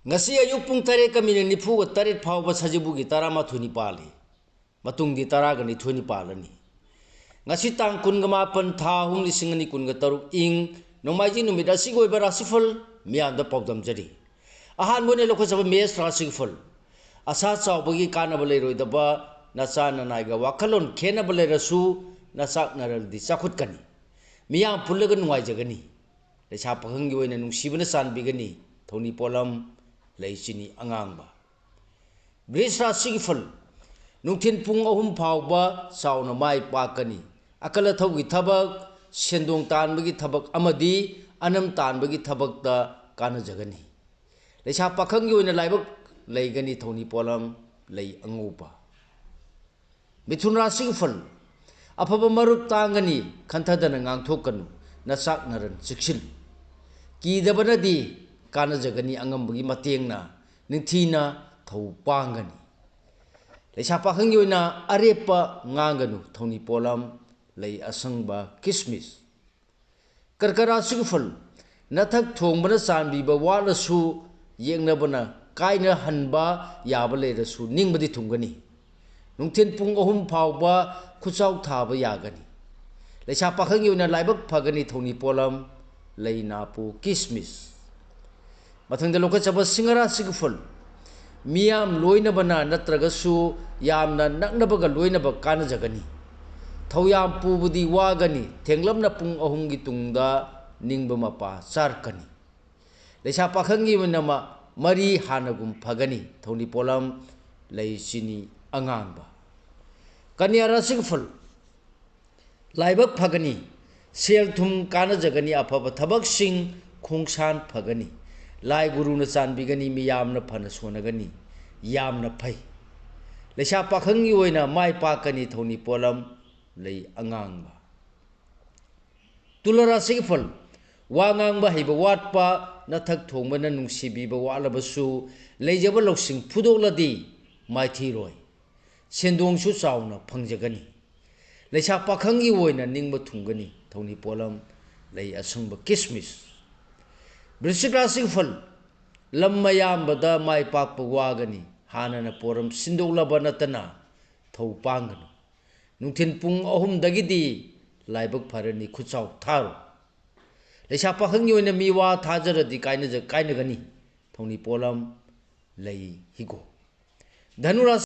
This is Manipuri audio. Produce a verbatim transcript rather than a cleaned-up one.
ꯉꯁꯤ ꯑꯌꯨꯛ ꯄꯨꯡ ꯇꯔꯦꯠꯀ ꯃꯤꯅꯤꯠ ꯅꯤꯐꯨꯒ ꯇꯔꯦꯠ ꯐꯥꯎꯕ ꯁꯖꯤꯕꯨꯒꯤ ꯇꯔꯥꯃꯥꯊꯣꯏꯅꯤ ꯄꯥꯜꯂꯤ꯫ ꯃꯇꯨꯡꯗꯤ ꯇꯔꯥꯒ ꯅꯤꯊꯣꯏꯅꯤ ꯄꯥꯜꯂꯅꯤ꯫ ꯉꯁꯤ ꯇꯥꯡ ꯀꯨꯟꯒ ꯃꯥꯄꯟ, ꯊꯥ ꯑꯍꯨꯝ, ꯂꯤꯁꯤꯡ ꯑꯅꯤ ꯀꯨꯟꯒ ꯇꯔꯨꯛ, ꯏꯪ ꯅꯣꯡꯃꯥꯏꯖꯤꯡ ꯅꯨꯃꯤꯠ ꯑꯁꯤꯒꯤ ꯑꯣꯏꯕ ꯔꯥꯁꯤꯐꯜ ꯃꯤꯌꯥꯝꯗ ꯄꯥꯎꯗꯝꯖꯔꯤ꯫ ꯑꯍꯥꯟꯕ ꯑꯣꯏꯅ ꯂꯧꯈꯠꯆꯕ ꯃꯦꯁ ꯔꯥꯁꯤꯒꯤ ꯐꯜ꯫ ꯑꯁꯥ ꯆꯥꯎꯕꯒꯤ ꯀꯥꯟꯅꯕ ꯂꯩꯔꯣꯏꯗꯕ ꯅꯆꯥ ꯅꯅꯥꯏꯒ ꯋꯥꯈꯜꯂꯣꯟ ꯈꯦꯠꯅꯕ ꯂꯩꯔꯁꯨ ꯅꯆꯥꯛꯅꯔꯗꯤ ꯆꯥꯎꯈꯠꯀꯅꯤ꯫ ꯃꯤꯌꯥꯝ ꯄꯨꯜꯂꯒ ꯅꯨꯡꯉꯥꯏꯖꯒꯅꯤ꯫ ꯂꯩꯁꯥ ꯄꯥꯈꯪꯒꯤ ꯑꯣꯏꯅ ꯅꯨꯡꯁꯤꯕꯅ ꯆꯥꯟꯕꯤꯒꯅꯤ꯫ ꯊꯧꯅꯤ ꯄꯣꯠꯂꯝ ꯂꯩ ꯆꯤꯅꯤ ꯑꯉꯥꯡꯕ꯫ ꯕ꯭ꯔꯤꯖ ꯔꯥꯁꯤꯒꯤ ꯐꯜ꯫ ꯅꯨꯡꯊꯤꯜ ꯄꯨꯡ ꯑꯍꯨꯝ ꯐꯥꯎꯕ ꯆꯥꯎꯅ ꯃꯥꯏ ꯄꯥꯛꯀꯅꯤ꯫ ꯑꯀꯜ ꯑꯊꯧꯒꯤ ꯊꯕꯛ, ꯁꯦꯟꯗꯣꯡ ꯇꯥꯟꯕꯒꯤ ꯊꯕꯛ ꯑꯃꯗꯤ ꯑꯅꯝ ꯇꯥꯟꯕꯒꯤ ꯊꯕꯛꯇ ꯀꯥꯟꯅꯖꯒꯅꯤ꯫ ꯂꯩꯁꯥ ꯄꯥꯈꯪꯒꯤ ꯑꯣꯏꯅ ꯂꯥꯏꯕꯛ ꯂꯩꯒꯅꯤ꯫ ꯊꯧꯅꯤ ꯄꯣꯠꯂꯝ ꯂꯩ ꯑꯉꯧꯕ꯫ ꯃꯤꯊꯨꯟ ꯔꯥꯁꯤꯒꯤ ꯐꯜ꯫ ꯑꯐꯕ ꯃꯔꯨꯞ ꯇꯥꯡꯒꯅꯤ, ꯈꯟꯊꯗꯅ ꯉꯥꯡꯊꯣꯛꯀꯅꯨ, ꯅꯆꯥꯛꯅꯔꯟ ꯆꯦꯛꯁꯤꯜꯂꯨ꯫ ꯀꯤꯗꯕꯅꯗꯤ ꯀꯥꯟꯅꯖꯒꯅꯤ, ꯑꯉꯝꯕꯒꯤ ꯃꯇꯦꯡꯅ ꯅꯤꯡꯊꯤꯅ ꯊꯧ ꯄꯥꯡꯒꯅꯤ꯫ ꯂꯩꯁꯥ ꯄꯥꯈꯪꯒꯤ ꯑꯣꯏꯅ ꯑꯔꯦꯞꯄ ꯉꯥꯡꯒꯅꯨ, ꯊꯧꯅꯤ ꯄꯣꯠꯂꯝ ꯂꯩ ꯑꯁꯪꯕ ꯀꯤꯁꯃꯤꯁ꯫ ꯀꯔꯀ ꯔꯥꯁꯤꯒꯤ ꯐꯜ꯫ ꯅꯊꯛ ꯊꯣꯡꯕꯅ ꯆꯥꯟꯕꯤꯕ ꯋꯥꯠꯂꯁꯨ, ꯌꯦꯛꯅꯕꯅ ꯀꯥꯏꯅꯍꯟꯕ ꯌꯥꯕ ꯂꯩꯔꯁꯨ ꯅꯤꯡꯕꯗꯤ ꯊꯨꯡꯒꯅꯤ꯫ ꯅꯨꯡꯊꯤꯜ ꯄꯨꯡ ꯑꯍꯨꯝ ꯐꯥꯎꯕ ꯈꯨꯠꯆꯥꯎ ꯊꯥꯕ ꯌꯥꯒꯅꯤ꯫ ꯂꯩꯁꯥ ꯄꯥꯈꯪꯒꯤ ꯑꯣꯏꯅ ꯂꯥꯏꯕꯛ ꯐꯒꯅꯤ꯫ ꯊꯧꯅꯤ ꯄꯣꯠꯂꯝ ꯂꯩ ꯅꯥꯄꯨ ꯀꯤꯁꯃꯤꯁ꯫ ꯃꯊꯪꯗ ꯂꯧꯈꯠꯆꯕ ꯁꯤꯡꯍ ꯔꯥꯁꯤꯒꯤ ꯐꯜ꯫ ꯃꯤꯌꯥꯝ ꯂꯣꯏꯅꯕꯅ ꯅꯠꯇ꯭ꯔꯒꯁꯨ ꯌꯥꯝꯅ ꯅꯛꯅꯕꯒ ꯂꯣꯏꯅꯕ ꯀꯥꯟꯅꯖꯒꯅꯤ꯫ ꯊꯧꯌꯥꯝ ꯄꯨꯕꯗꯤ ꯋꯥꯒꯅꯤ꯫ ꯊꯦꯡꯂꯞꯅ ꯄꯨꯡ ꯑꯍꯨꯝꯒꯤ ꯇꯨꯡꯗ ꯅꯤꯡꯕ ꯃꯄꯥ ꯆꯥꯔꯛꯀꯅꯤ꯫ ꯂꯩꯁꯥ ꯄꯥꯈꯪꯒꯤ ꯑꯣꯏꯅ ꯃ-, ꯃꯔꯤ ꯍꯥꯟꯅꯒꯨꯝ ꯐꯒꯅꯤ꯫ ꯊꯧꯅꯤ ꯄꯣꯠꯂꯝ ꯂꯩ ꯆꯤꯅꯤ ꯑꯉꯥꯡꯕ꯫ ꯀꯟꯌꯥ ꯔꯥꯁꯤꯒꯤ ꯐꯜ꯫ ꯂꯥꯏꯕꯛ ꯐꯒꯅꯤ꯫ ꯁꯦꯜ ꯊꯨꯝ ꯀꯥꯟꯅꯖꯒꯅꯤ꯫ ꯑꯐꯕ ꯊꯕꯛꯁꯤꯡ ꯈꯣꯡꯁꯥꯟ ꯐꯒꯅꯤ꯫ ꯂꯥꯏ ꯒꯨꯔꯨꯅ ꯆꯥꯟꯕꯤꯒꯅꯤ꯫ ꯃꯤꯌꯥꯝꯅ ꯐꯅ ꯁꯣꯟꯅꯒꯅꯤ꯫ ꯌꯥꯝꯅ ꯐꯩ꯫ ꯂꯩꯁꯥ ꯄꯥꯈꯪꯒꯤ ꯑꯣꯏꯅ ꯃꯥꯏ ꯄꯥꯛꯀꯅꯤ꯫ ꯊꯧꯅꯤ ꯄꯣꯠꯂꯝ ꯂꯩ ꯑꯉꯥꯡꯕ꯫ ꯇꯨꯂꯥ ꯔꯥꯁꯤꯒꯤ ꯐꯜ꯫ ꯋꯥ ꯉꯥꯡꯕ ꯍꯩꯕ ꯋꯥꯠꯄ, ꯅꯊꯛ ꯊꯣꯡꯕꯅ ꯅꯨꯡꯁꯤꯕꯤꯕ ꯋꯥꯠꯂꯕꯁꯨ, ꯂꯩꯖꯕ ꯂꯧꯁꯤꯡ ꯐꯨꯗꯣꯛꯂꯗꯤ ꯃꯥꯏꯊꯤꯔꯣꯏ꯫ ꯁꯦꯟꯗꯣꯡꯁꯨ ꯆꯥꯎꯅ ꯐꯪꯖꯒꯅꯤ꯫ ꯂꯩꯁꯥ ꯄꯥꯈꯪꯒꯤ ꯑꯣꯏꯅ ꯅꯤꯡꯕ ꯊꯨꯡꯒꯅꯤ꯫ ꯊꯧꯅꯤ ꯄꯣꯠꯂꯝ ꯂꯩ ꯑꯁꯪꯕ ꯀꯤꯁꯃꯤꯁ꯫ ꯕ꯭ꯔꯤꯁꯤꯛ ꯔꯥꯁꯤꯒꯤ ꯐꯜ꯫ ꯂꯝ ꯑꯌꯥꯝꯕꯗ ꯃꯥꯏ ꯄꯥꯛꯄ ꯋꯥꯒꯅꯤ꯫ ꯍꯥꯟꯅꯅ ꯄꯣꯔꯝ ꯁꯤꯟꯗꯣꯛꯂꯕ ꯅꯠꯇꯅ ꯊꯧ ꯄꯥꯡꯒꯅꯨ꯫ ꯅꯨꯡꯊꯤꯜ ꯄꯨꯡ ꯑꯍꯨꯝꯗꯒꯤꯗꯤ ꯂꯥꯏꯕꯛ ꯐꯔꯅꯤ, ꯈꯨꯠꯁꯥꯎ ꯊꯥꯔꯨ꯫ ꯂꯩꯁꯥ ꯄꯥꯈꯪꯒꯤ ꯑꯣꯏꯅ ꯃꯤ ꯋꯥ ꯊꯥꯖꯔꯗꯤ ꯀꯥꯏꯅꯖ-, ꯀꯥꯏꯅꯒꯅꯤ꯫ ꯊꯧꯅꯤ ꯄꯣꯠꯂꯝ ꯂꯩ ꯍꯤꯒꯣꯛ꯫ ꯙꯅꯨꯔꯥꯁꯤ